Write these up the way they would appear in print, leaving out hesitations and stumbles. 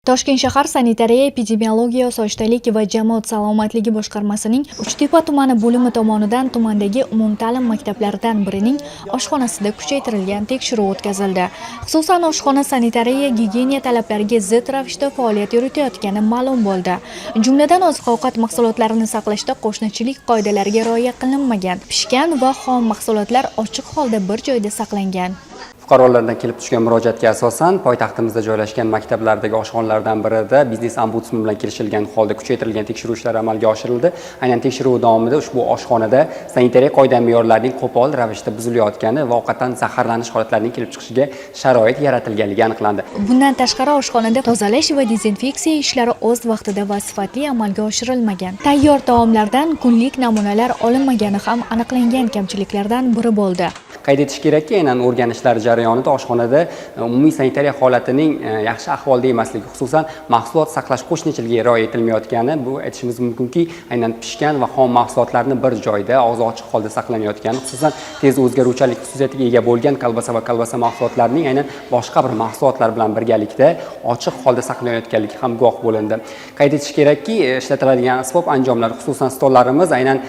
Toshkent shahar sanitariya, epidemiologiya, osoyishtalik va jamoat salomatligi boshqarmasining Uchtepa tumani bo'limi tomonidan tumandagi umumta'lim maktablaridan birining oshxonasida kuchaytirilgan tekshiruv o'tkazildi. Xususan, oshxona sanitariya gigiyena talablariga zid ravishda faoliyat yuritayotgani ma'lum bo'ldi. Jumladan, oziq-ovqat mahsulotlarini saqlashda qo'shnichilik qoidalariga rioya qilinmagan, pishgan va xom mahsulotlar ochiq holda bir joyda saqlangan. Fuqarolardan kelib tushgan murojaatga asosan poytaxtimizda joylashgan maktablardagi oshxonalardan birida biznes ombudsman bilan kelishilgan holda kuchaytirilgan tekshiruv ishlari amalga oshirildi. Aynan tekshiruv davomida ushbu oshxonada sanitariya qoida me'yorlarining qo'pol ravishda buzilayotgani va ovqatdan zaharlanish holatlarining kelib chiqishiga sharoit yaratilganligi aniqlandi. Bundan tashqari, oshxonada tozalash va dezinfeksiya ishlari o'z vaqtida va sifatli amalga oshirilmagan. Tayyor taomlardan kunlik namunalar olinmagani ham aniqlangan kamchiliklardan biri bo'ldi. Qayd etish kerakki, aynan o'rganishlar jarayonida oshxonada umumiy sanitariya holatining yaxshi ahvolda emasligi, xususan, mahsulot saqlash qo'shnichiligiga rioya etilmayotgani, bu aytishimiz mumkinki, aynan pishgan va xom mahsulotlarni bir joyda og'zi ochiq holda saqlanayotgani, xususan, tez o'zgaruvchanlik xususiyatiga ega bo'lgan kolbasa va kolbasa mahsulotlarining aynan boshqa bir mahsulotlar bilan birgalikda ochiq holda saqlanayotganligi ham guvoh bo'lindi. Qayd etish kerakki, ishlatiladigan asbob anjomlar, xususan, stollarimiz aynan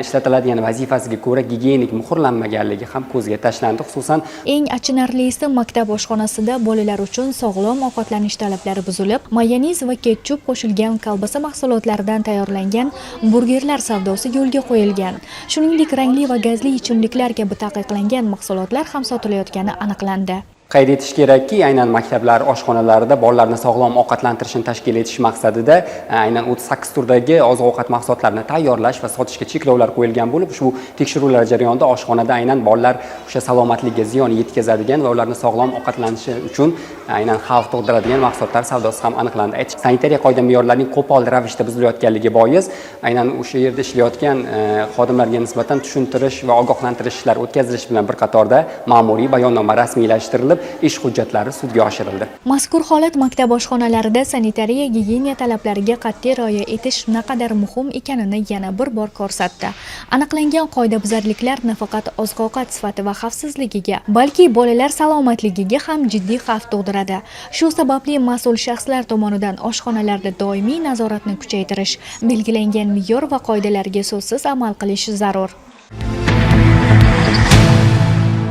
ishlatiladigan vazifasiga ko'ra gigiyenik muhrlanmaganligi ham ko'zga tashlandi, xususan. Eng achinarlisi, maktab oshxonasida bolalar uchun sog'lom ovqatlanish talablari buzilib, mayonez va ketchup qo'shilgan kolbasa mahsulotlaridan tayyorlangan burgerlar savdosi yo'lga qo'yilgan. Shuningdek, rangli va gazli ichimliklar kabi taqiqlangan mahsulotlar ham sotilayotgani aniqlandi. Qayd etish kerakki, aynan maktablar oshxonalarida bolalarni sog'lom ovqatlantirishni tashkil etish maqsadida aynan 38 turdagi oziq-ovqat mahsulotlarini tayyorlash va sotishga cheklovlar qo'yilgan bo'lib, ushbu tekshiruvlar jarayonida oshxonada aynan bolalar o'sha salomatligiga ziyon yetkazadigan va ularni sog'lom ovqatlanishi uchun aynan xavf tug'diradigan mahsulotlar savdosi ham aniqlandi. Sanitariya qoida me'yorlarining qo'pol ravishda buzilayotganligi bois aynan o'sha yerda ishlayotgan xodimlarga nisbatan tushuntirish va ogohlantirish ishlari o'tkazilishi bilan bir qatorda ma'muriy bayonnoma rasmiylashtirilib, ish hujjatlari sudga oshirildi. Mazkur holat maktab oshxonalarida sanitariya gigiyena talablariga qat'iy rioya etish naqadar muhim ekanini yana bir bor ko'rsatdi. Aniqlangan qoidabuzarliklar nafaqat oziq-ovqat sifati va xavfsizligiga, balki bolalar salomatligiga ham jiddiy xavf tug'diradi. Shu sababli mas'ul shaxslar tomonidan oshxonalarda doimiy nazoratni kuchaytirish, belgilangan me'yor va qoidalarga so'zsiz amal qilish zarur.